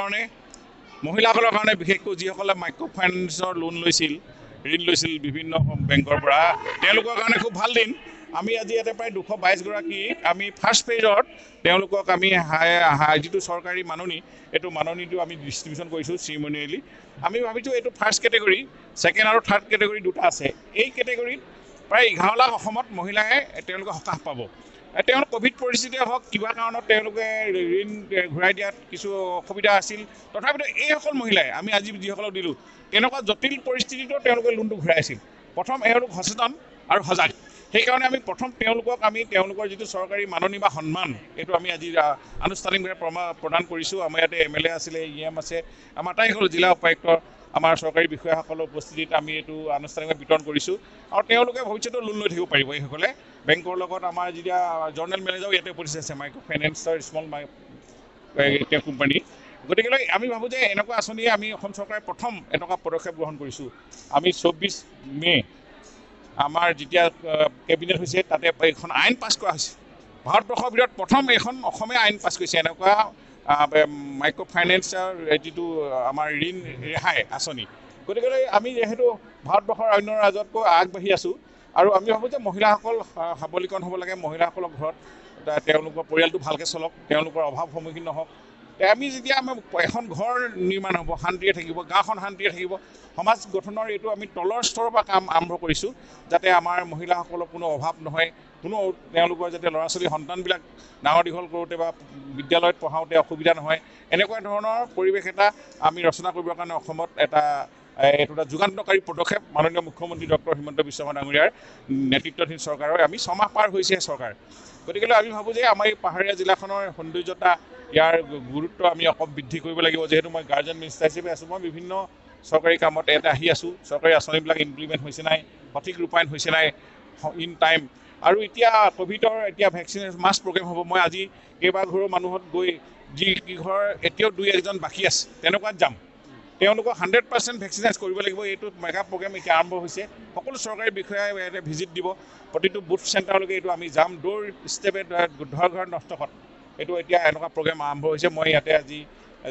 কাৰণে, মহিলাসকলৰ কাৰণে, বিশেষকৈ যিসকলে মাইক্ৰ' ফাইনেন্সৰ লোন লৈছিল, ঋণ লৈছিল বিভিন্ন বেংকৰ পৰা, তেওঁলোকৰ কাৰণে খুব ভাল দিন। আমি আজি ইয়াতে প্ৰায় 222 গৰাকীক আমি ফাৰ্ষ্ট পেজত তেওঁলোকক আমি হাই যিটো চৰকাৰী মাননি, এইটো মাননিটো আমি ডিষ্ট্ৰিবিউশ্যন কৰিছোঁ চিৰিমনিয়েলি। আমি ভাবিছোঁ এইটো ফাৰ্ষ্ট কেটেগৰী, ছেকেণ্ড আৰু থাৰ্ড কেটেগৰী দুটা আছে। এই কেটেগৰীত প্ৰায় 11 লাখ অসমত মহিলাই তেওঁলোকে সকাহ পাব। তেওঁলোক ক'ভিড পৰিস্থিতিয়ে হওক, কিবা কাৰণত তেওঁলোকে ঋণ ঘূৰাই দিয়াত কিছু অসুবিধা আছিল, তথাপিতো এইসকল মহিলাই আমি আজি যিসকলক দিলোঁ, তেনেকুৱা জটিল পৰিস্থিতিতো তেওঁলোকে লোনটো ঘূৰাইছিল। প্ৰথম এওঁলোক সচেতন আৰু সজাগ, সেইকাৰণে আমি প্ৰথম তেওঁলোকক আমি তেওঁলোকৰ যিটো চৰকাৰী মাননি বা সন্মান, এইটো আমি আজি আনুষ্ঠানিকভাৱে প্ৰদান কৰিছোঁ। আমাৰ ইয়াতে এম এল এ আছিলে, ই এম আছে, আমাৰ আটাইসকল জিলা উপায়ুক্ত, আমাৰ চৰকাৰী বিষয়াসকলৰ উপস্থিতিত আমি এইটো আনুষ্ঠানিকভাৱে বিতৰণ কৰিছোঁ। আৰু তেওঁলোকে ভৱিষ্যতেও লোন লৈ থাকিব পাৰিব। এইসকলে বেংকৰ লগত আমাৰ যেতিয়া জেনেৰেল মেনেজাৰো ইয়াতে উপস্থিত আছে, মাইক্ৰ' ফাইনেন্সৰ স্মল কোম্পানী। গতিকেলৈ আমি ভাবোঁ যে এনেকুৱা আঁচনিয়ে আমি অসম চৰকাৰে প্ৰথম এনেকুৱা পদক্ষেপ গ্ৰহণ কৰিছোঁ। আমি 24 মে' আমাৰ যেতিয়া কেবিনেট হৈছে, তাতে এইখন আইন পাছ কৰা হৈছে। ভাৰতবৰ্ষৰ ভিতৰত প্ৰথম এইখন অসমে আইন পাছ কৰিছে এনেকুৱা মাইক্ৰ' ফাইনেন্সৰ যিটো আমাৰ ঋণ ৰেহাই আঁচনি। গতিকেলৈ আমি যিহেতু ভাৰতবৰ্ষৰ অন্য ৰাজ্যতকৈ আগবাঢ়ি আছোঁ, আৰু আমি ভাবোঁ যে মহিলাসকল সবলীকৰণ হ'ব লাগে, মহিলাসকলৰ ঘৰত তেওঁলোকৰ পৰিয়ালটো ভালকৈ চলক, তেওঁলোকৰ অভাৱ সন্মুখীন নহওক। আমি যেতিয়া আমাৰ এখন ঘৰ নিৰ্মাণ হ'ব, শান্তিৰে থাকিব, গাঁওখন শান্তিৰে থাকিব, সমাজ গঠনৰ এইটো আমি তলৰ স্তৰৰ পৰা কাম আৰম্ভ কৰিছোঁ, যাতে আমাৰ মহিলাসকলৰ কোনো অভাৱ নহয়, কোনো তেওঁলোকৰ যাতে ল'ৰা ছোৱালী সন্তানবিলাক ডাঙৰ দীঘল কৰোঁতে বা বিদ্যালয়ত পঢ়াওঁতে অসুবিধা নহয়, এনেকুৱা ধৰণৰ পৰিৱেশ এটা আমি ৰচনা কৰিবৰ কাৰণে অসমত এইটো এটা যুগান্তকাৰী পদক্ষেপ মাননীয় মুখ্যমন্ত্ৰী ডক্টৰ হিমন্ত বিশ্ব শৰ্মা ডাঙৰীয়াৰ নেতৃত্বাধীন চৰকাৰৰ। আমি 6 মাহ পাৰ হৈছে চৰকাৰ, গতিকেলৈ আমি ভাবোঁ যে আমাৰ এই পাহাৰীয়া জিলাখনৰ সৌন্দৰ্যতা, ইয়াৰ গুৰুত্ব আমি অকণ বৃদ্ধি কৰিব লাগিব। যিহেতু মই গাৰ্জেন মিনিষ্টাৰ হিচাপে আছোঁ, মই বিভিন্ন চৰকাৰী কামত ইয়াতে আহি আছোঁ, চৰকাৰী আঁচনিবিলাক ইমপ্লিমেণ্ট হৈছে নাই, সঠিক ৰূপায়ণ হৈছে নাই ইন টাইম। আৰু এতিয়া ক'ভিডৰ এতিয়া ভেকচিন মাছ প্ৰগ্ৰেম হ'ব। মই আজি কেইবাঘৰো মানুহত গৈ যি কেইঘৰ এতিয়াও 2 1 জন বাকী আছে তেনেকুৱাত যাম, তেওঁলোকক 100% ভেকচিনাইজ কৰিব লাগিব। এইটো মেগা প্ৰগ্ৰেম এতিয়া আৰম্ভ হৈছে, সকলো চৰকাৰী বিষয়াই ইয়াতে ভিজিট দিব, প্ৰতিটো বুথ চেণ্টাৰলৈকে এইটো আমি যাম, ড'ৰ ষ্টেপে ঘৰ ঘৰ দস্তখত এইটো এতিয়া এনেকুৱা প্ৰগ্ৰেম আৰম্ভ হৈছে। মই ইয়াতে আজি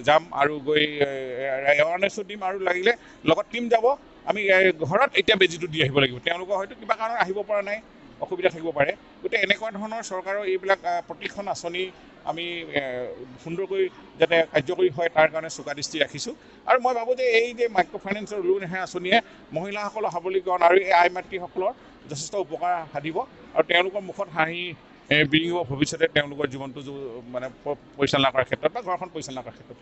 যাম আৰু গৈ এৱাৰনেছো দিম, আৰু লাগিলে লগত টীম যাব, আমি ঘৰত এতিয়া বেজীটো দি আহিব লাগিব। তেওঁলোকৰ হয়তো কিবা কাৰণত আহিব পৰা নাই, অসুবিধা থাকিব পাৰে। গতিকে এনেকুৱা ধৰণৰ চৰকাৰৰ এইবিলাক প্ৰতিখন আঁচনি আমি সুন্দৰকৈ যাতে কাৰ্যকৰী হয় তাৰ কাৰণে চোকা দৃষ্টি ৰাখিছোঁ। আৰু মই ভাবোঁ যে এই যে মাইক্ৰ' ফাইনেন্সৰ লোন ৰেহাই আঁচনিয়ে মহিলাসকলৰ সবলীকৰণ আৰু এই আই মাতৃসকলৰ যথেষ্ট উপকাৰ সাধিব, আৰু তেওঁলোকৰ মুখত হাঁহি বিৰিঙিব ভৱিষ্যতে তেওঁলোকৰ জীৱনটো মানে পৰিচালনা কৰাৰ ক্ষেত্ৰত বা ঘৰখন পৰিচালনা কৰাৰ ক্ষেত্ৰত।